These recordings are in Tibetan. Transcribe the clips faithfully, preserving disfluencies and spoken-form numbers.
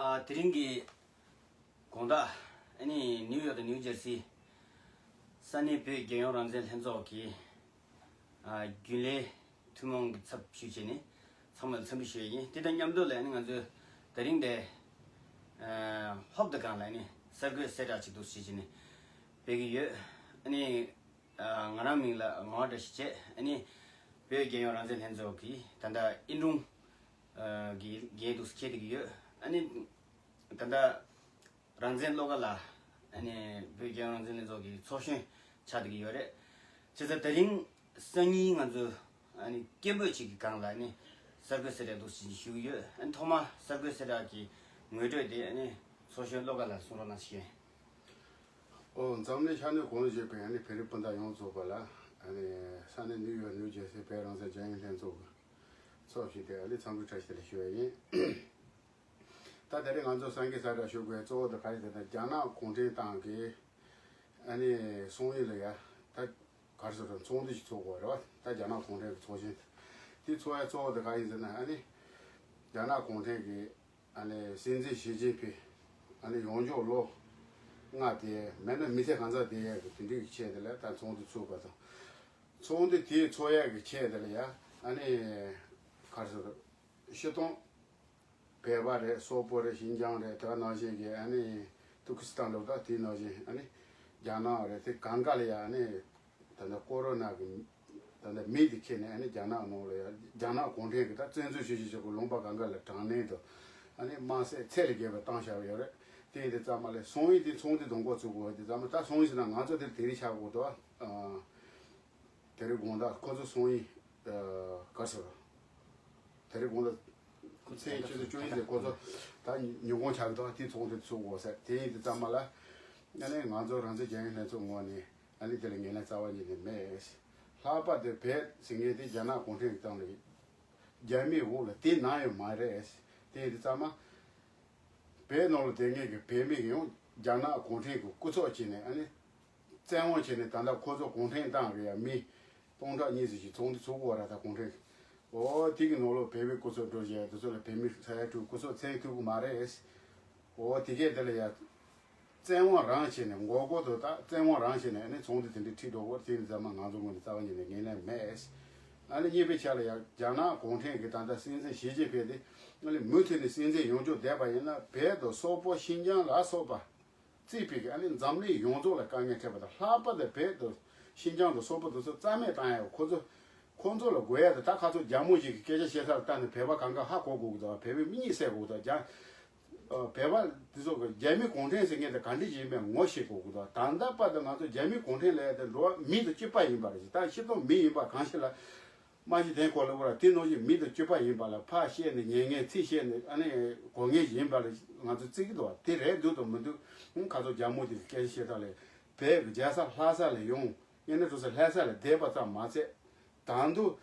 ཨ། དེ་རིང་གི་དགོང་དག་ཨ་ནི་ནིའུ་ཡོག་དང་ནིའུ་ཇར་སི་ས་གནས་བོད་རྒྱལ་ཡོངས་རང་བཙན་ལྷན་ཚོགས་ཀྱི་ཨ་རྒྱུན་ལས་ཐུན་མོང་གི་ཚབ་ཞུས་བྱས་ནས་ཚང་མར་འཚམས་འདྲི་ཞུ་ཡ་ཡིན། དེ་དང་མཉམ་དུ་ལ་ཨ་ནི་ང་ཚོས་དེ་རིང་འདི་ཨ་ཧོབ་དང་སྒང་ལ་ཨ་ནི་གསར་འགོད་གསལ་བསྒྲགས་ཅིག་འདུག་ཞུས་བྱས་ནས་སྤེལ་གྱི་ཡོད། ཨ་ནི་ཨ་ང་རང་མིང་ལ་ངག་དབང་བཀྲ་ཤིས་བྱས། ཨ་ནི་བོད་རྒྱལ་ཡོངས་རང་བཙན་ལྷན་ཚོགས་ཀྱི་ད་ལྟ་ཨིན་རུང་ཨ་གི་འགན་འདུག་འཁྱེར་བསྡད་ཀྱི་ཡོད། ཨ་ནི་ད་ལྟ་རང་བཙན་བློ་དགའ་ལགས་ཨ་ནི་བོད་རྒྱལ་ཡོངས་རང་བཙན་ལྷན་ཚོགས་ཀྱི་ཚོགས་གཞོན་ཆགས་བསྡད་ཀྱི་ཡོད་རེད། བྱས་ཙང་དེ་རིང་སང་ཉིན་ང་ཚོ་ཨ་ནི་སྐད་འབོད་ཅིག་གི་སྒང་ལ་ཨ་ནི་གསར་འགོད་གསལ་བསྒྲགས་འདུག་ཟེར་ཞུ་གི་ཡོད། ཨ་ནི་ཐོག་མར་གསར་འགོད་གསལ་བསྒྲགས་ཀྱི་ངོ་སྤྲོད་དེ་ཨ་ནི་ཚོགས་གཞོན་བློ་དགའ་ལགས་གསུང་རོགས་གནང་ཞུ་ཡིན། ཨོ། འཛམ་གླིང་ཤར་ནུབ་གང་ལ་བཞུགས་པའི་ཨ་ནི་བོད་རིགས་སྤུན་ཟླ་ཡོངས་རྫོགས་པ་ལ་ཨ་ནི་ས་གནས་ནིའུ་ཡོག་ནིའུ་ཇར་སི་བོད་རང་བཙན་རྒྱལ་ཡོངས་ལྷན་ཚོགས་ཀྱི་ཚོགས་ཞུགས་ཏེ་ཨ་ནི་འཚམས་འདྲི་བཀྲ་ཤིས་བདེ་ལེགས་ཞུ་བ་ཡིན། ད་དེ་རིང་ང་ཚོ་གསར་འགོད་གསལ་བསྒྲགས་ཞུ་དགོས་གཙོ་བོ་དེ་ག་རེ་ཟེར་ན་རྒྱ་ནག་གུང་ཁྲན་ཏང་གི་ཨ་ནི་སང་ཉིན་ལ་ཡ་ད་ག་རེ་ཟེར་དང་ཚོགས་འདུ་ཞིག་ཚོགས་དགོས་རེད་བ། ད་རྒྱ་ནག་གུང་ཁྲན་གྱི་ཚོགས་ཆེན་དེ་ཚོགས་ཡ་གཙོ་བོ་དེ་ག་ཡིན་ཟེར་ན་ཨ་ནི་རྒྱ་ནག་གུང་ཁྲན་གྱི་ཨ་ནི་སྲིད་འཛིན་ཞི་ཅིན་ཕིང་ཨ་ནི་ཡོངས་རྫོགས་ལོ་ལྔ་དེ་མེད་ན་མི་ཚེ་གང་ཚང་བསྡད་ཡ་གི་དེ་འདྲའི་གི་ཆེད་དེ་ལ་ད་ཚོགས་འདུ་ཚུགས་པ་དང་། ཚོགས་འདུ་དེ་ཚོགས་ཡ་གི་ཆེད་དེ་ལ་ཡ་ཨ་ནི་ག་རེ་ཟེར་དང་། སྤྱིར་བཏང་བོད་པ་རེད། སོག་པོ་རེད། ཤིན་ཅང་རེད། དེ་ག་ནང་བཞིན་གྱི་ཨ་ནི་ཏུར་ཀི་སི་ཐན་ལབ་ད་དེ་ནང་བཞིན་ཨ་ནི་རྒྱ་ནག་རེད། དེ་གང་ག་ལ་ཡ་ཨ་ནི་ད་ལྟ་ཀོ་རོ་ན་གི་ད་ལྟ་མི་དེ་ཁྱེར་ནས་ཨ་ནི་རྒྱ་ནག་ནང་ལ་ཡ་རྒྱ་ནག་གུང་ཁྲན་གྱི་ད་བཙན་འཛུལ་བྱེད་བྱེད་བྱེད་གི་ལུང་པ་གང་ག་ལ་དྲག་གནོན་དང་ཨ་ནི་དམར་བསད་ཚད་ལས་བརྒལ་བ་བཏང་བཞག་ཡོད་རེད། དེ་ཡིན་དུས་ཙམ་པ་ལ་སང་ཉིན་དེ་ཚོགས་འདུ་དང་འགོ་བཙུགས་དགོས་དུས་ཙམ་པ་ད་སང་ཉིན་ཟེར་ན་ང་ཚོ་དེར་དེ་རིང་ཆགས་དགོས་འདུག་ཨ། དེ་རིང་དགོང་དག་ཁོ་ཚོ་སང་ཉིན་ཨ་ག་རེ་ཟེར། དེ་རིང་དགོང་དག་མཚན་ཆུ་ཚོད་བཅུ་གཉིས་ནས་ཁོ་ཚོ་ད་ཉིན་གུང་ཆགས་འདུག་དེ་ཚོགས་འདུ་ཚུགས་དགོས་ཟེར། དེ་ཡིན་དུས་ཙམ་པ་ལ་ཨ་ནི་ང་ཚོ་རང་བཙན་རྒྱལ་ཡོངས་ལྷན་ཚོགས་ངོས་ནས་ཨ་ནི་དེ་ལ་ངོས་ལེན་རྩ་བ་ཉིད་ནས་མེད། ལྷག་པར་དུ་བོད་ཟེར་མཁན་དེ་རྒྱ་ནག་གུང་ཁྲན་གྱི་སྟེང་ལ་རྒྱ་མིའི་འོག་ལ་དེ་ནང་ཡོད་མ་རེད། དེ་ཡིན་དུས་ཙམ་པ་བོད་ནང་ལ་བསྡད་མཁན་གྱི་བོད་མི་ཡོངས་རྒྱ་ནག་གུང་ཁྲན་གྱི་སྐུ་ཚབ་བྱས་ནས་ཨ་ནི་བཙན་དབང་བྱས་ནས་ད་ལྟ་ཁོ་ཚོ་གུང་ཁྲན་ཏང་གི་ཡ་མི་སྟོང་ཕྲག་གཉིས་ཙམ་ཞིག་ཚོགས་འདུ་ཚོགས་ཀྱི་ཡོད་རེད། ད་གུང་ཁྲན་གྱི་འོ་དེ་གི་ནང་ལོགས་བོད་མི་སྐུ་ཚབ་འགྲོ་བཞིན་དེ་ཚོ་ལ་བོད་མི་ས་ཡ་དྲུག་སྐུ་ཚབ་མཚན་ཐོན་གྱི་མ་རེད། འོ་དེ་གས་དེ་ལ་ཡ་བཙན་དབང་རང་བྱས་ནས་མགོ་སྐོར་དུ་ད་བཙན་དབང་རང་བྱས་ནས་ཨ་ནི་ཚོགས་འདུ་དེ་འདྲ་ཁྲིད་འགྲོ་དགོས་དེ་ནི་ཚང་མ་ང་ཚོ་ངོས་ནས་རྩ་བ་ཉིད་ནས་ངོས་ལེན་མེད། ཨ་ནི་གཉིས་པའི་ཆ་ལ་ཡ་རྒྱ་ནག་གུང་ཁྲན་གྱི་ད་ལྟ་སྲིད་འཛིན་ཞི་ཅིན་ཕིང་དེ་ཨ་ནི་མུ་མཐུད་ནས་སྲིད་འཛིན་ཡོང་རྒྱུ་བསྡད་པ་ཡིན་ན་བོད་དང་སོག་པོ་ཤིན་ཅང་ལ་སོགས་པ། བརྩིས་པའི་ཨ་ནི་འཛམ་གླིང་ཡོངས་རྫོགས་ལ་དཀའ་ངལ་འཕྲད་པ་དང་ལྷག་པར་དུ་བོད་དང་ཤིན་ཅང་དང་སོག་པོ་དེ་ཚོ་རྩ་མེད་བཏང་ཡག་ཁོ་ཚོ་ཁོ་ཚོ་ལ་དགོས་ཡག་དེ་ད་ཁ་ཚོ་རྒྱ་མོ་ཞིག་གི་སྐད་ཆ་བཤད་ས་ལ་ལྟ་ནས་བོད་པ་གང་ག་ཧ་གོ་དགོས་ཀྱི་འདུག་བོད་པའི་མི་གཉིད་སད་དགོས་ཀྱི་འདུག་རྒྱ་ཨ་བོད་པ་དེ་ཚོ་གི་རྒྱ་མི་གུང་ཁྲན་ཟེར་མཁན་དེ་ག་འདྲ་ཞིག་ཡིན་པའི་ངོ་ཤེས་དགོས་ཀྱི་འདུག་ད་ལྟ་བར་དུ་ང་ཚོ་རྒྱ་མི་གུང་ཁྲན་ལབ་ཡག་དེ་འགྲོ་བ་མི་དང་གཅིག་པ་ཡིན་པ་རེད། ད་སྤྱིར་བཏང་མི་ཡིན་པ་གང་ཞིག་ལ། མ་གཞི་དེ་སྐོར་ལ་བོད་ལ་དེ་ནང་བཞིན་མི་དང་གཅིག་པ་ཡིན་པ་ལ་ཕར་བཤད་ནས་ཉན་མཁན་ཚིག་བཤད་ནས་ཨ་ནི་གོ་མཁན་ཡིན་པ་ལ་ང་ཚོ་བརྩི་གི་འདུག་བ། དེ་རེད་འདུག་དང་མི་འདུག་ཁ་ཚོ་རྒྱ་མོ་དེ་སྐད་ཆ་བཤད་སྟངས་ལས་བོད་ཀྱི་རྒྱལ་ས་ལྷ་ས་ལ་ཡོང་། ཡང་ན་གྲོང་གསེབ་ལྷ་ས་ལ་བསྡད་པ་ཙམ་མ་ཚད། ད་དུང་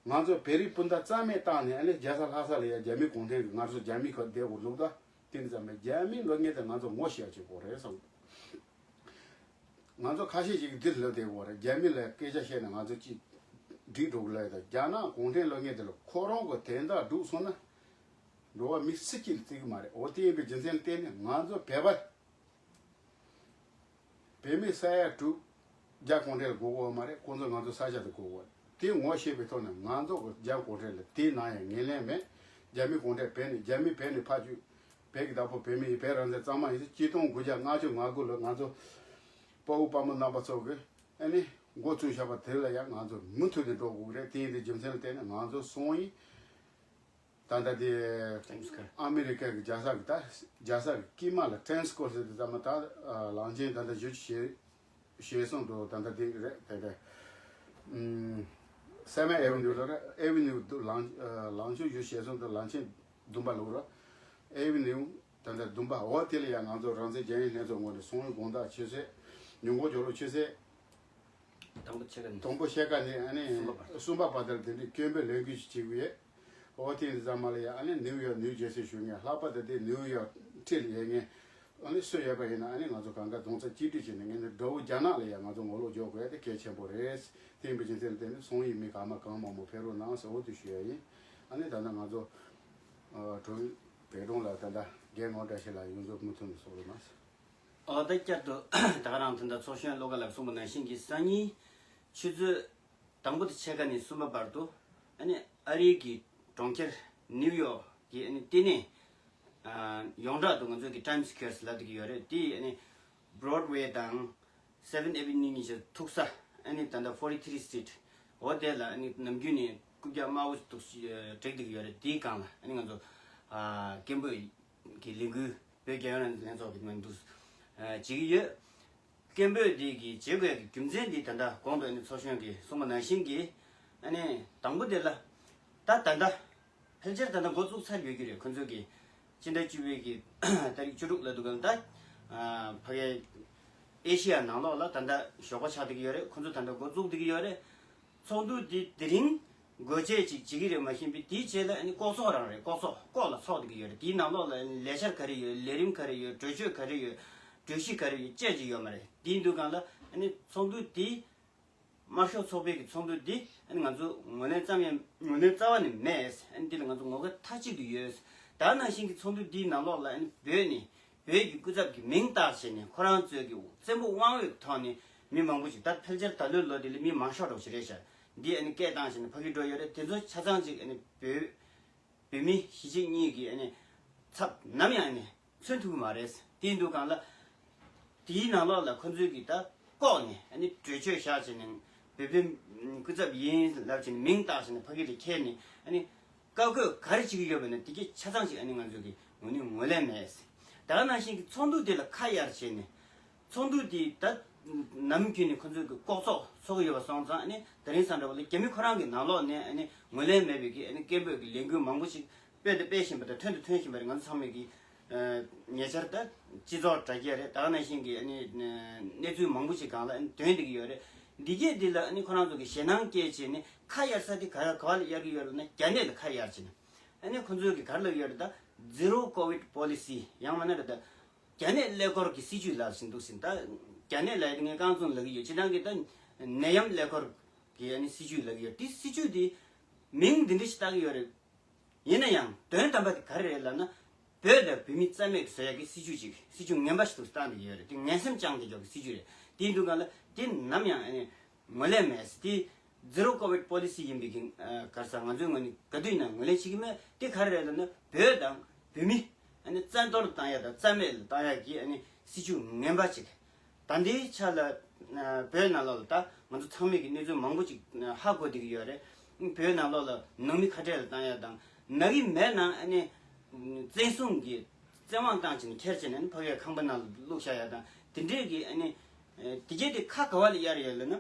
ང་ཚོ་བོད་རིགས་སྤུན་ཟླ་རྩ་མེད་བཏང་ནས་ཨ་ནི་རྒྱལ་ས་ལྷ་ས་ལ་ཡ་རྒྱ་མི་གུང་ཁྲན་གྱི་ང་ཚོ་རྒྱ་མི་ཁ་བསྡད་དགོས་ལུགས་ད། དེ་འདྲ་ཙམ་མེད། རྒྱ་མི་ལབ་མཁན་དེ་ང་ཚོ་ངོ་ཤེས་ཡག་ཅིག་དགོས་རེད་བསམ། ང་ཚོ་ཁ་ཤས་ཤིག་འདིར་ལབ་བསྡད་ཡོད་རེད། རྒྱ་མི་ལ་སྐད་ཆ་བཤད་ནས་ང་ཚོ་ཅིག་འགྲིག་འགྲོ་གི་ལབ་ཡོད། རྒྱ་ནག་གུང་ཁྲན་ལབ་མཁན་དེ་ལ་ཁོ་རང་གི་དོན་དག་སྒྲུབ་སོང་ན་འགྲོ་བ་མི་སུ་གཅིག་ལ་བརྩི་གི་མ་རེད། འོ་དེ་ཡིན་པའི་རྒྱུ་མཚན་ལ་བརྟེན་ནས་ང་ཚོ་བོད་པ་བོད་མི་ས་ཡ་དྲུག་རྒྱ་གུང་ཁྲན་ལ་དགོས་ཀྱི་ཡོད་མ་རེད། ཁོང་ཚོ་ང་ཚོ་ས་ཆ་དེ་དགོས་ཀྱི་ཡོད། དེ་ངོ་ཤེས་པའི་ཐོག་ནས་ང་ཚོ་གི་རྒྱ་གུང་ཁྲན་ལ་དེའི་ནང་ཡང་ངོས་ལེན་མེད། རྒྱ་མི་གུང་ཁྲན་བོད་ནས་རྒྱ་མི་བོད་ནས་ཕར་བསྐྱོད། བོད་ཀྱི་བདག་པོ་བོད་མི་ཡིན། བོད་རང་བཙན་གཙང་མ་ཡིན་ཟེར་ཆིག་སྟོང་དགུ་བརྒྱ་ལྔ་བཅུ་ང་དགུ་ལོ་ང་ཚོ་དཔའ་བོ་དཔའ་མོ་རྣམ་པ་ཚོ་གིས་ཨ་ནི་འགོ་བཙུགས་བཞག་པ་དེ་ལ་ཡང་ང་ཚོ་མུ་མཐུད་ནས་འགྲོ་དགོས་ཀྱི་རེད། དེ་ཡིན་དུས་རྒྱུ་མཚན་ལ་བརྟེན་ནས་ང་ཚོ་སང་ཉིན་ད་ལྟ་དེ་ཨ་མི་རི་ཀ་གི་རྒྱལ་ས་གི་ད་རྒྱལ་ས་གི་དཀྱིལ་མ་ལ་ཊེན་སི་ཀོར་ཟེར་དུས་ཙམ་པ་ད་གླང་ཆེན་ད་ལྟ་བཞི་བཅུ་ཞེ་ཞེ་གསུམ་དུ་ད་ལྟ་དེ་རེད། དེ་དེ་སེ་ཝན་ཨེ་ཝེ་ནིའུ་ལ་རེད། ཨེ་ཝེ་ནིའུ་དུ་གླང་གླང་ཆེན་བཞི་བཅུ་ཞེ་གསུམ་དུ་གླང་ཆེན་བདུན་པ་ལོག་ར། ཨེ་ཝེ་ནིའུ་ད་ལྟ་བདུན་པ། འོ་དེ་ལ་ཡང་ང་ཚོ་རང་བཙན་རྒྱལ་ཡོངས་ལྷན་ཚོགས་ངོས་ནས་སང་ཉིན་དགོང་དག་ཆུ་ཚོད་ཉིན་གུང་ཇོ་ལོ་ཆུ་ཚོད་དང་པོ་ཕྱེད་ཀ་ནས་དང་པོ་ཕྱེད་ཀ་ནས་ཨ་ནི་གསུམ་པ་བར་དུ་དེ་འདྲའི་སྐད་འབོད་ལས་འགུལ་ཞིག་བྱེད་ཀྱི་ཡོད། འོ་དེ་ཡིན་ཙང་མ་ལ་ཡ་ཨ་ནི་ནིའུ་ཡོག་ནིའུ་ཇེར་སི་བཞུགས་མཁན། ལྷག་པར་དུ་དེ་ནིའུ་ཡོག་འཁྲིས་ལ་ཡོད་མཁན་ཨ་ནི་སུ་ཡོད་པ་ཡིན་ན་ཨ་ནི་ང་ཚོ་གང་ག་གདོང་རྩ་གཅིག་སྒྲིལ་བྱས་ནས་ངས་ནི་དགྲ་བོ་རྒྱ་ནག་ལ་ཡ་ང་ཚོ་ངོ་ལོག་འཇོག་དགོས་ཡ་དེ་གལ་ཆེན་པོ་རེད། དེ་ཡིན་པའི་རྒྱུ་མཚན་ལ་བརྟེན་ནས་སང་ཉིན་མི་གང་མང་གང་མང་མང་ཕེབས་རོགས་གནང་ཟེར་འོ་དེ་ཞུ་ཡ་ཡིན། ཨ་ནི་ད་ལྟ་ང་ཚོ་ཨ་གྲོས་ བོད་གཞུང་ལ་ད་ལྟ་རྒན་ངོ་འདྲ་ཞིག་ལ་ཡོངས་རྫོགས་མུ་མཐུད་ནས་སོགས་རེད་མ་སོང་། ཨོ་ད་བསྐྱར་དུ་ད་ག་རང་ད་ལྟ་ཚོགས་གཞོན་བློ་དགའ་ལགས་གསུངས་པ་ནང་བཞིན་གྱི་སང་ཉིན་ཆུ་ཚོད་དང་པོ་དང་ཕྱེད་ཀ་ནས་གསུམ་པ་བར་དུ་ཨ་ནི་ཨ་རིའི་གི་གྲོང་ཁྱེར་ནིའུ་ཡོག་གི་ཨ་ནི་ལྟེ་གནས་ཡོངས་གྲགས་དུ་ང་ཚོ་གི་Times Square ལབ་བསྡད་ཀྱི་ཡོད་རེད། དེ་ཨ་ནི་Broadway དང་Seventh Avenue གཉིས་ཆར་ཐུག་ས་ཨ་ནི་ད་ལྟ་Forty Three Street འོ་དེ་ལ་ཨ་ནི་ནམ་རྒྱུན་ནས་རྐུབ་བཀྱག་དམར་པོ་ཞིག་འདུག་བསྒྲིགས་བསྡད་ཀྱི་ཡོད་རེད། དེའི་སྒང་ལ་ཨ་ནི་ང་ཚོ་སྐད་འབོད་ཀྱི་ལས་འགུལ་བོད་རྒྱལ་ཡོངས་ལས་འགུལ་ལྷན་ཚོགས་ཀྱི་ནང་དུ་བྱེད་ཀྱི་ཡོད། སྐད་འབོད་འདི་གི་བྱེད་དགོས་ཀྱི་རྒྱུ་མཚན་འདི་ད་ལྟ་གོང་དུ་ཨ་ནི་ཚོགས་གཞོན་གྱིས་གསུངས་པ་ནང་བཞིན་གྱི་ཨ་ནི་དང་པོ་དེ་ལ་ད་ད་ལྟ་ཕལ་ཆེར་ད་ལྟ་འགོ་བཙུགས་ཚར་ཡོད་ཀྱི་རེད། ཁོ་ཚོ་གིས་སྤྱི་ཟླ་བཅུ་པའི་གི་ཏ་རིག་བཅུ་དྲུག་ལ་འདུག་གམ་ད་ཕ་གིའི་ཨེ་ཤི་ཡ་ནང་ལོགས་ལ་ད་ལྟ་ཞོགས་པ་ཆགས་བསྡད་ཀྱི་ཡོད་རེད། ཁོ་ཚོ་ད་ལྟ་འགོ་བཙུགས་བསྡད་ཀྱི་ཡོད་རེད། ཚོགས་འདུ་འདི་དེ་རིང་སྒོ་འབྱེད་ཅིག་བྱེད་ཀྱི་རེད། མ་གཞི་པའི་དེའི་རྗེས་ལ་ཨ་ནི་ལྐོག་ཚོགས་རང་རེད། ལྐོག་ཚོགས་ལྐོག་ལ་ཚོགས་བསྡད་ཀྱི་ཡོད་རེད། དེའི་ནང་ལོགས་ལ་ཨ་ནི་ལས་འཆར་ག་རེ་ཡོད། ལས་རིམ་ག་རེ་ཡོད། གྲོས་ཆོད་ག་རེ་ཡོད། གྲོས་གཞི་ག་རེ་ཡོད། བཅས་ཀྱི་ཡོད་མ་རེད། དེའི་འདུག་སྒང་ལ་ཨ་ནི་ཚོགས་འདུ་འདི་དམར་ཤོག་ཚོགས་པའི་གི་ཚོགས་འདུ་འདི་ཨ་ནི་ང་ཚོ་ངོས་ལེན་ཙམ་ཡང་ངོས་ལེན་རྩ་བ་ནས་མེད། ཨ་ནི་འདི་ལ་ང་ཚོ་ངོ་དགའ་མཐའ་གཅིག་ཏུ་ཡོད། ད་ནང་བཞིན་གྱི་ཚོགས་འདུ་འདིའི་ནང་ལོགས་ལ་ཨ་ནི་བོད་ནས་བོད་ཀྱི་སྐུ་ཚབ་ཀྱི་མིང་བཏགས་བྱས་ནས་ཁོ་རང་ཚོའི་གི་བཙན་པོ་དབང་འོས་ཀྱི་ཐོག་ནས་མི་མང་པོ་ཞིག་ད་ཕལ་ཆེར་ད་ལོའི་ལོ་འདི་ལ་མི་མང་ཤོས་འདྲ་པོ་ཞིག་རེད་ཤག་འདི་ཨ་ནི་སྐད་བཏང་བྱས་ནས་ཕ་གི་འགྲོ་ཡོད་རེད། དེ་ཚོ་ཆ་ཚང་ཅིག་ཨ་ནི་བོད་བོད་མི་གཞིས་བྱེས་གཉིས་ཀྱི་ཨ་ནི་ཚབ་ནམ་ཡང་ཨ་ནི་མཚོན་ཐུབ་ཀྱི་མ་རེད། དེ་ཡིན་དུས་སྒང་ལ་དེའི་ནང་ལོགས་ལ་ཁོ་ཚོའི་གི་ད་ལྐོག་ནས་ཨ་ནི་གྲོས་ཆོད་བཞག་བྱས་ནས་བོད་པའི་སྐུ་ཚབ་ཡིན་ལབ་བྱས་ནས་མིང་བཏགས་བྱས་ནས་ཕ་གི་ལ་འཁྱེར་ནས་ཨ་ནི་བཀའ་བཀོད་ག་རེ་བྱེད་ཀྱི་ཡོད་པ་ན་དེ་གའི་ཆ་ཚང་ཞིག་ཨ་ནི་ང་ཚོ་གི་ངོས་ནས་ངོས་ལེན་མེད། ད་ག་ནང་བཞིན་གྱི་ཚོགས་འདུ་དེ་ལ་ཁ་གཡར་བྱས་ནས་ཚོགས་འདུ་དེ་ད་ནམ་རྒྱུན་ནས་ཁོ་ཚོས་ཀྱི་ལྐོག་ཚོགས་ཚོགས་ཀྱི་ཡོད་པ་སོང་ཙང་ཨ་ནི་དེ་རིང་སང་འདྲ་པོ་ལ་རྒྱ་མི་ཁོ་རང་གི་ནང་ལོགས་ནས་ཨ་ནི་ངོས་ལེན་མེད་པའི་གི་ཨ་ནི་སྐད་འབོད་ཀྱི་ལས་འགུལ་མང་པོ་ཞིག་སྤེལ་དང་སྤེལ་བཞིན་པ་དང་ཐོན་དང་ཐོན་བཞིན་པ་རེད། ང་ཚོ་ཚང་མས་ཀྱི་ཉེ་ཆར་ད་སྤྱི་ཚོགས་དྲ་རྒྱ་རེད། ད་ག་ནང་བཞིན་གྱི་ཨ་ནི་གནས་ཚུལ་མང་པོ་ཞིག་སྒང་ལ་ཨ་ནི་ཐོན་བསྡད་ཀྱི་ཡོད་རེད། འདི་གས་འདི་ལ་ཨ་ནི་ཁོ་རང་ཚོ་གི་ཞེད་སྣང་སྐྱེས་བྱས་ནས་ཁ་གཡར་ས་དེ་ག་ག་བ་ལ་གཡར་གྱི་ཡོད་རེད་ན་རྒྱ་ནད་ལ་ཁ་གཡར་བྱས་ནས་ཨ་ནི་ཁོ་ཚོས་ཀྱི་ག་རེ་ལབ་ཡོད་རེད། ད་Zero Covid Policy ཡང་མིན་ན་རེད་ད། རྒྱ་ནད་ཀླད་ཀོར་གྱི་སྲིད་ཇུས་ལབ་བཞིན་འདུག་ཟིན། ད་རྒྱ་ནད་ལབ་ཡ་དེ་ངས་རྐང་བཙུགས་ལབ་ཀྱི་ཡོད། སྤྱིར་བཏང་གི་ད་ནད་ཡམས་ཀླད་ཀོར་གྱི་ཨ་ནི་སྲིད་ཇུས་ལབ་ཀྱི་ཡོད། དེ་སྲིད་ཇུས་དེ་མིང་འདི་འདྲ་ཞིག་བཏགས་ཀྱི་ཡོད་རེད། ཡིན་ན་ཡང་དོན་དམ་པ་དེ་ག་རེ་རེད་ལབ་ན། བོད་དང་བོད་མི་རྩ་མེད་བཟོ་ཡ་གི་སྲིད་ཇུས་ཅིག་སྲིད་ཇུས་ངན་པ་ཞིག་ཏུ་བཏང་བསྡད་ཀྱི་ཡོད་རེད། དེ་ངན་སེམས་བཅངས་བསྡད་ཀྱི་ཡོད་གི་སྲིད་ཇུས་རེད། དེ་ཡིན་དུས་སྒང་ལ་དེ་ནམ་ཡང་ཨ་ནི་ངོས་ལེན་མེད། དེ་Zero Covid Policy ཡིན་པའི་གི་ཨ་ག་རེ་ཟེར་ང་ཚོའི་ངོས་ནས་ག་དུས་ཡིན་ན་ངོས་ལེན་བྱེད་ཀྱི་མེད། དེ་ག་རེ་རེད་ལབ་ན་བོད་དང་བོད་མི་ཨ་ནི་བཙན་གཏོར་བཏང་ཡ་དང་རྩ་མེད་ལ་བཏང་ཡ་གི་ཨ་ནི་སྲིད་ཇུས་ངན་པ་ཅིག་ད་ལྟའི་ཆ་ལ་ཨ་བོད་ནང་ལོགས་ལ་ད་ང་ཚོ་ཚང་མས་ཀྱི་གནས་ཚུལ་མང་པོ་ཅིག་ཧ་གོ་བསྡད་ཀྱི་ཡོད་རེད། བོད་ནང་ལོགས་ལ་ནང་མི་ཁ་བྲལ་ལ་བཏང་ཡ་དང་ན་གི་མེད་ནའང་ཨ་ནི་བཙན་བཟུང་གི་བཙན་དབང་བཏང་བྱས་ནས་ཁྱེར་བྱས་ནས་ཨ་ནི་ཕ་གིའི་ཁང་པ་ནང་ལ་བླུགས་བཞག་ཡ་དང་དེ་འདྲས་ཀྱི་ཨ་ནི་ཨ་དེ་གས་དེ་ཁ་ག་བ་ལ་གཡར་ཡོད་ལབ་ན་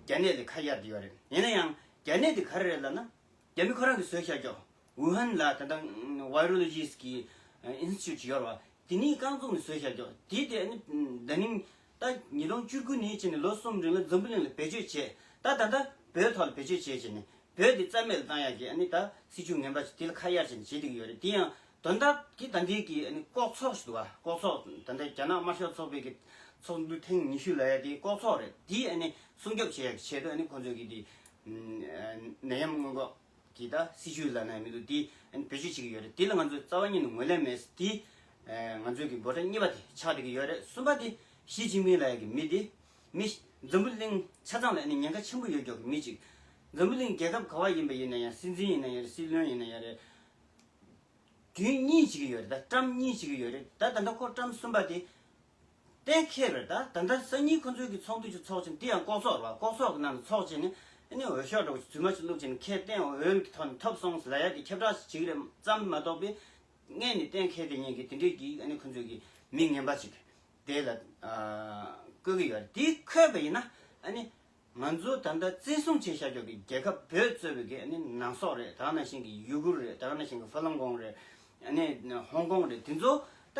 རྒྱ་ནད་ལ་ཁ་གཡར་བསྡད་ཡོད་རེད། ཡིན་ན་ཡང་རྒྱ་ནད་དེ་ག་རེ་རེད་ལབ་ན། རྒྱ་མི་ཁོ་རང་གིས་བཟོས་བཞག་ཀྱོག་ཝུ་ཧན་ལ་ད་ལྟ་Virologist གི་ཨིན་སི་ཊི་ཊུཊ་ཅིག་ཡོད་རེད་བ། དེ་ནས་རྐང་བཙུགས་ནས་བཟོས་བཞག་ཀྱོག་དེ་དེ་ཨ་ནི་ད་ནིང་ད་ཉིས་སྟོང་བཅུ་དགུ་ནས་བྱས་ནས་ལོ་གསུམ་རིང་ལ་འཛམ་བུ་གླིང་ལ་བེད་སྤྱོད་བྱས། ད་ད་ལྟ་བོད་ཐོག་ལ་བེད་སྤྱོད་བྱས་བྱས་ནས་བོད་དེ་རྩ་མེད་ལ་བཏང་ཡག་གི་ཨ་ནི་ད་སྲིད་ཇུས་ངན་པ་ཞིག་དེ་ལ་ཁ་གཡར་བྱས་ནས་བྱེད་བསྡད་ཀྱི་ཡོད་རེད། དེ་ཡང་དོན་དག་གི་ད་ལྟའི་གི་ཨ་ནི་ལྐོག་ཚོགས་ཤིག་འདུག་བ། ལྐོག་ཚོགས་ད་ལྟ་རྒྱ་ནག་དམར་ཤོག་ཚོགས་པའི་གི་ཚོགས་འདུ་ཐེངས་ཉི་ཤུ་ལབ་ཡ་དེ་ལྐོག་ཚོགས་རེད། དེ་ཨ་ནི་སྲུང་སྐྱོབ་བྱེད་ཡག་གི་ཆེད་དུ་ཨ་ནི་ཁོང་ཚོས་གི་དེ་ནད་ཡམས་སྔོན་འགོག་གི་ད་སྲིད་ཇུས་ལབ་ན་མི་འདུག་དེ་ཨ་ནི་བེད་སྤྱོད་བྱེད་ཀྱི་ཡོད་རེད། དེ་ལ་ང་ཚོས་རྩ་བ་ཉིད་ནས་ངོས་ལེན་མེད། དེ་ང་ཚོའི་གི་འབོད་སྒྲ་གཉིས་པ་དེ་ཆགས་བསྡད་ཀྱི་ཡོད་རེད། གསུམ་པ་དེ་ཞི་ཅིན་ཕིང་ལབ་ཡ་གི་མི་དེ་མི་འཛམ་བུ་གླིང་ཆ་ཚང་ལ་ཨ་ནི་ཉེན་ཁ་ཆེན་པོ་ཡོད་ཀྱོག་གི་མི་ཅིག་འཛམ་བུ་གླིང་རྒྱལ་ཁབ་ག་བ་ཡིན་པ་ཡིན་ན་ཡང་། སྲིད་འཛིན་ཡིན་ན་ཡང་རེད། སྲིད་བློན་ཡིན་ན་ཡང་རེད། རྒྱུན་གཉིས་བྱེད་ཀྱི་ཡོད་རེད། ད་ཊམ་གཉིས་བྱེད་ཀྱི་ཡོད་རེད། ད་ད་ལྟ་ཁོ་ཊམ་གསུམ་པ་དེ་གཏན་འཁེལ་བ་རེད། ད་ད་ལྟ་སང་ཉིན་ཁོ་ཚོའི་གི་ཚོགས་འདུ་ཅིག་ཚོགས་ཕྱིན། དེ་ཡང་ལྐོག་ཚོགས་རེད་བ། ལྐོག་ཚོགས་ཀྱི་ནང་ལ་ཚོགས་བྱས་ནས་ཨ་ནི་འོས་ཤོག་འདྲ་པོ་ཅིག་རྫུན་མ་ཅིག་བླུགས་བྱས་ནས་ཁས་བསྟན། འོས་ཀྱི་ཐོག་ནས་ཐོབ་སོང་ལབ་ཡ་དེ་ཁྱབ་བསྒྲགས་ཅིག་བྱེད་ཀྱི་རེད་ཙམ་མ་གཏོགས་པའི་སྔས་ནས་གཏན་འཁེལ་བསྡད་མཁན་གྱི་དེ་འདྲའི་གི་ཨ་ནི་ཁོ་ཚོའི་གི་མི་ངན་པ་ཅིག་དེ་ལ་ཨ་བཀོད་ཀྱི་ཡོད་རེད། དེ་འཁོད་པ་ཡིན་ན་ཨ་ནི། ང་ཚོ་ད་ལྟ་བཙན་བཟུང་བྱས་བཞག་ཀྱོག་གི་རྒྱལ་ཁབ་བོད་གཙོས་པའི་གི་ཨ་ནི་ནང་སོག་རེད། ད་ག་ནང་བཞིན་གི་ཡུ་གུར་རེད། ད་ག་ནང་བཞིན་གི་ཧྥ་ལང་ཀོང་རེད། ཨ་ནི་ཧོང་ཀོང་རེད། དེ་ཚོ་ད་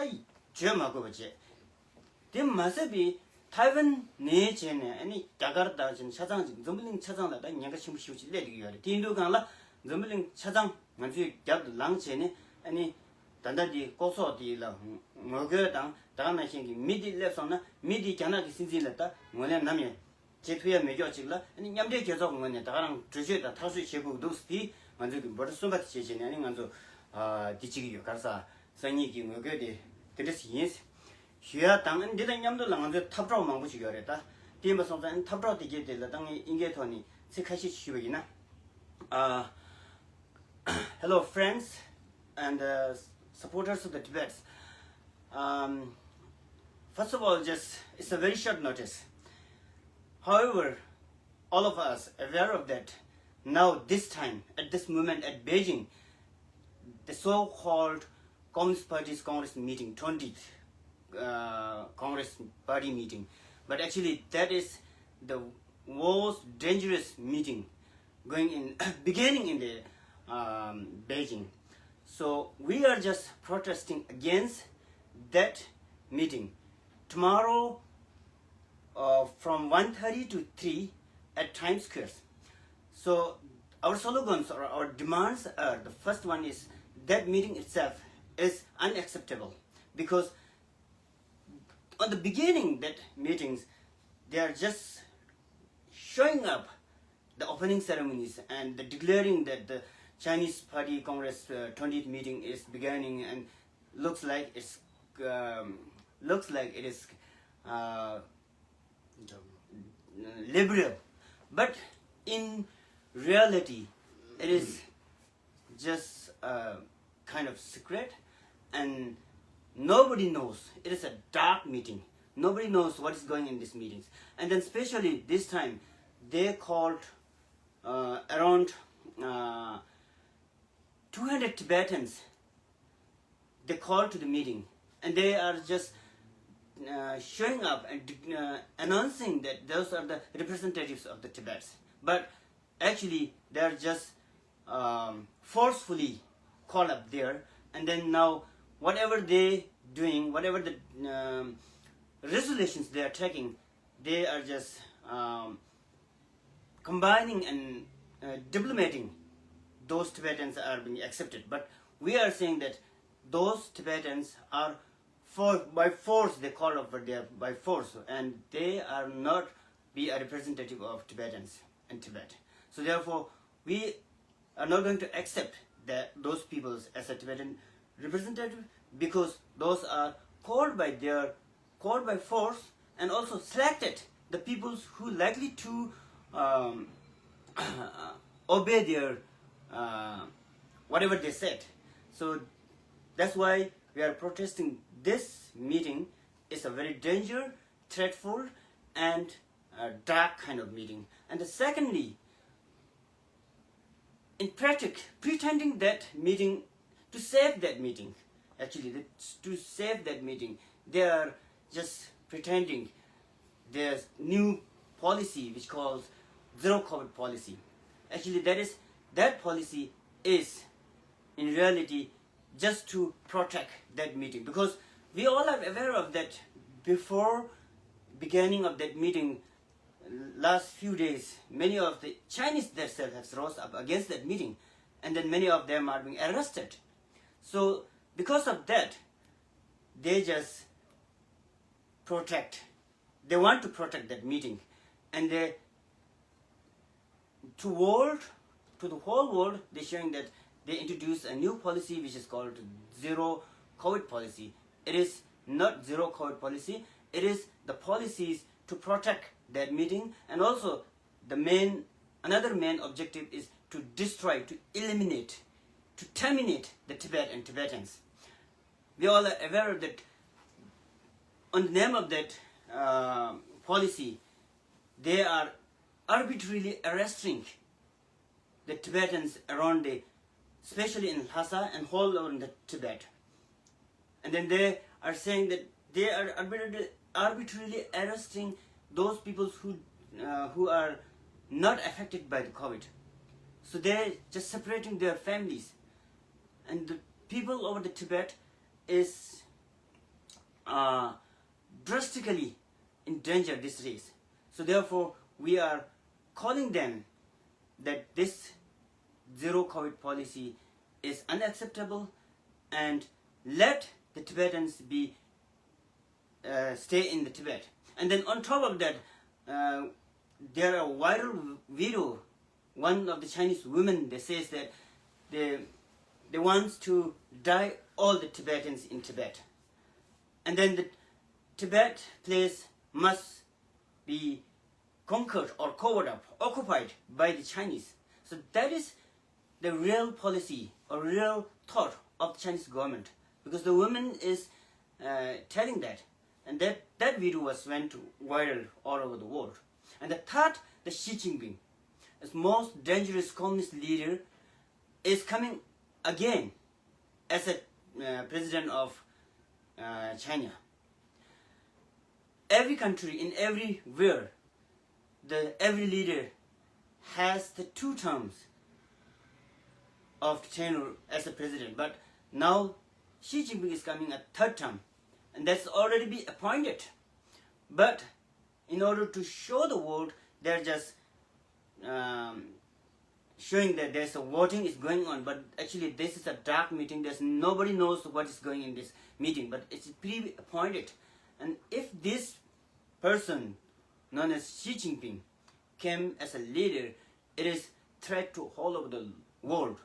བརྗོད་མ་དགོས་པ་བྱས། དེ་མ་ཟད་པའི་ཐའེ་ཝན་ནས་བྱས་ནས་ཨ་ནི་རྒྱ་གར་དང་བྱས་ནས་ཆ་ཚང་ཅིག་འཛམ་བུ་གླིང་ཆ་ཚང་ལ་ད་ཉེན་ཁ་ཆེན་པོ་ཞེ་པོ་ཅིག་སླེབས་བསྡད་ཀྱི་ཡོད་རེད། དེ་ཡིན་དུས་སྒང་ལ་འཛམ་བུ་གླིང་ཆ་ཚང་ང་ཚོའི་རྒྱབ་ཏུ་ལངས་བྱས་ནས་ཨ་ནི་ད་ལྟ་དེ་ལྐོག་ཚོགས་དེ་ལ་ངོ་རྒོལ་དང་། ད་ག་ནང་བཞིན་གི་མི་དེ་སླེབས་སོང་ན་མི་དེ་རྒྱ་ནག་གི་སྲིད་འཛིན་ལ་ད་ངོས་ལེན་ནམ་ཡང་བྱེད་ཐུབ་ཡ་མེད་ཀྱོག་ཅིག་ལ་ཨ་ནི་མཉམ་འབྲེལ་རྒྱལ་ཚོགས་ཀྱི་ངོས་ནས་ད་ག་རང་གྲོས་ཆོད་དང་ཐག་གཅོད་བྱེད་དགོས་འདུག་དེ་ང་ཚོ་གི་འབོད་སྒྲ་གསུམ་པ་དེ་བྱས་བྱས་ནས་ཨ་ནི་ང་ཚོ་ཨ་འདི་བྱེད་ཀྱི་ཡོད། ག་རེ་ཟ་ སང་ཉིན་གྱི་ངོ་རྒོལ་དེ་དེ་འདྲ་ཞིག་ཡིན། ཞུ་ཡ་དང་འདི་དང་མཉམ་དུ་ལ་ང་ཚོའི་འཐབ་གྲོགས་མང་པོ་ཞིག་ཡོད་རེད། ད་དེ་ཡིན་པ་སོང་ཙང་འཐབ་གྲོགས་དེ་གྱད་དེ་ལ་ད་ངས་དབྱིན་སྐད་ཐོག་ནས་ཚིག་ཁ་ཤས་ཞུས་པ་ཡིན་ན། Uh, hello, friends and uh, supporters of the Tibet. Um, first of all, just it's a very short notice. However, all of us aware of that now, this time, at this moment, at Beijing, the so-called Communist Party's Congress meeting, twentieth uh, Congress Party meeting. But actually, that is the most dangerous meeting going in, beginning in the um, Beijing. So we are just protesting against that meeting. Tomorrow, uh, from one thirty to three at Times Square. So our slogans or our demands are, the first one is that meeting itself is unacceptable, because on the beginning that meetings, they are just showing up the opening ceremonies and the declaring that the Chinese Party Congress uh, twentieth meeting is beginning and looks like it's um, looks like it is uh, liberal, but in reality, it is just a kind of secret, and nobody knows. It is a dark meeting. Nobody knows what is going in these meetings. And then, especially this time, they called uh, around uh, two hundred Tibetans. They called to the meeting, and they are just uh, showing up and uh, announcing that those are the representatives of the Tibet. But actually, they are just um, forcefully called up there, and then now whatever they doing, whatever the um, resolutions they are taking, they are just um, combining and uh, diplomating those Tibetans are being accepted. But we are saying that those Tibetans are for by force, they call over there by force, and they are not be a representative of Tibetans and Tibet. So therefore, we are not going to accept that those peoples as a Tibetan representative, because those are called by their called by force and also selected the peoples who likely to um, obey their uh, whatever they said. So that's why we are protesting this meeting. It's a very danger, threatful, and uh, dark kind of meeting. And the secondly, in practice, pretending that meeting to save that meeting. Actually, to save that meeting, they are just pretending there's new policy which calls zero COVID policy. Actually, that is that policy is in reality just to protect that meeting, because we all are aware of that before beginning of that meeting last few days, many of the Chinese themselves have rose up against that meeting, and then many of them are being arrested. So because of that, they just protect. They want to protect that meeting, and they to world to the whole world, they're showing that they introduced a new policy which is called zero COVID policy. It is not zero COVID policy. It is the policies to protect that meeting, and also the main another main objective is to destroy, to eliminate, to terminate the Tibet and Tibetans. We all are aware that on the name of that uh, policy, they are arbitrarily arresting the Tibetans around the, especially in Lhasa and all over the Tibet. And then they are saying that they are arbitrarily, arbitrarily arresting those people who uh, who are not affected by the COVID. So they're just separating their families, and the people over the Tibet is uh, drastically in danger these days. So therefore, we are calling them that this zero COVID policy is unacceptable, and let the Tibetans be uh, stay in the Tibet. And then on top of that, uh, there are viral video. One of the Chinese women, they says that they they wants to die all the Tibetans in Tibet. And then the Tibet place must be conquered or covered up, occupied by the Chinese. So that is the real policy or real thought of the Chinese government, because the woman is uh, telling that, and that that video was went viral all over the world. And the third, the Xi Jinping, as most dangerous communist leader, is coming again as a uh, president of uh, China. Every country, in everywhere, the every leader has the two terms of the tenure as a president. But now Xi Jinping is coming a third term, and that's already been appointed. But in order to show the world, they're just um, showing that there's a voting is going on, but actually this is a dark meeting. There's nobody knows what is going in this meeting, but it's pre-appointed. And if this person, known as Xi Jinping, came as a leader, it is threat to all over the world.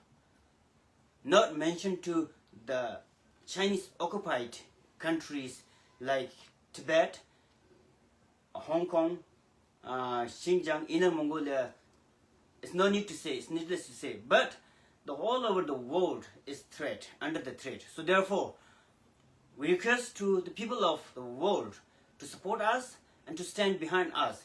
Not mentioned to the Chinese occupied countries like Tibet, Hong Kong, uh, Xinjiang, Inner Mongolia. It's no need to say, it's needless to say. But the all over the world is threat, under the threat. So therefore, we request to the people of the world to support us and to stand behind us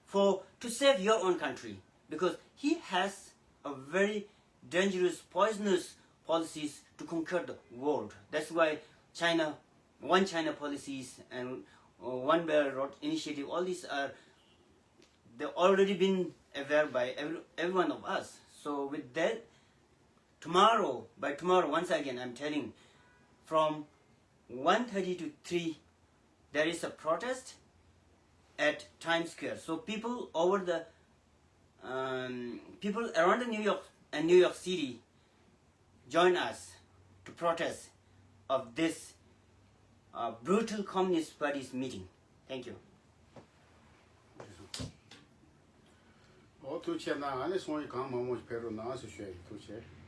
for to save your own country, because he has a very dangerous, poisonous policies to conquer the world. That's why China, one China policies and uh, one Belt Road initiative, all these are they already been aware by every, every one of us. So with that, tomorrow, by tomorrow, once again, I'm telling, from one thirty to three, there is a protest at Times Square. So people over the um, people around the New York and New York City join us to protest of this uh, brutal Communist Party's meeting. Thank you. ཨོ་ཐུགས་རྗེ་གནང་། ཨ་ནི་སོང་ཡི་གང་མང་མང་ཞིག་ཕེབས་རོགས་གནང་ཟེར་ཞུ་ཡ་ཡིན། ཐུགས་རྗེ་ཆེ།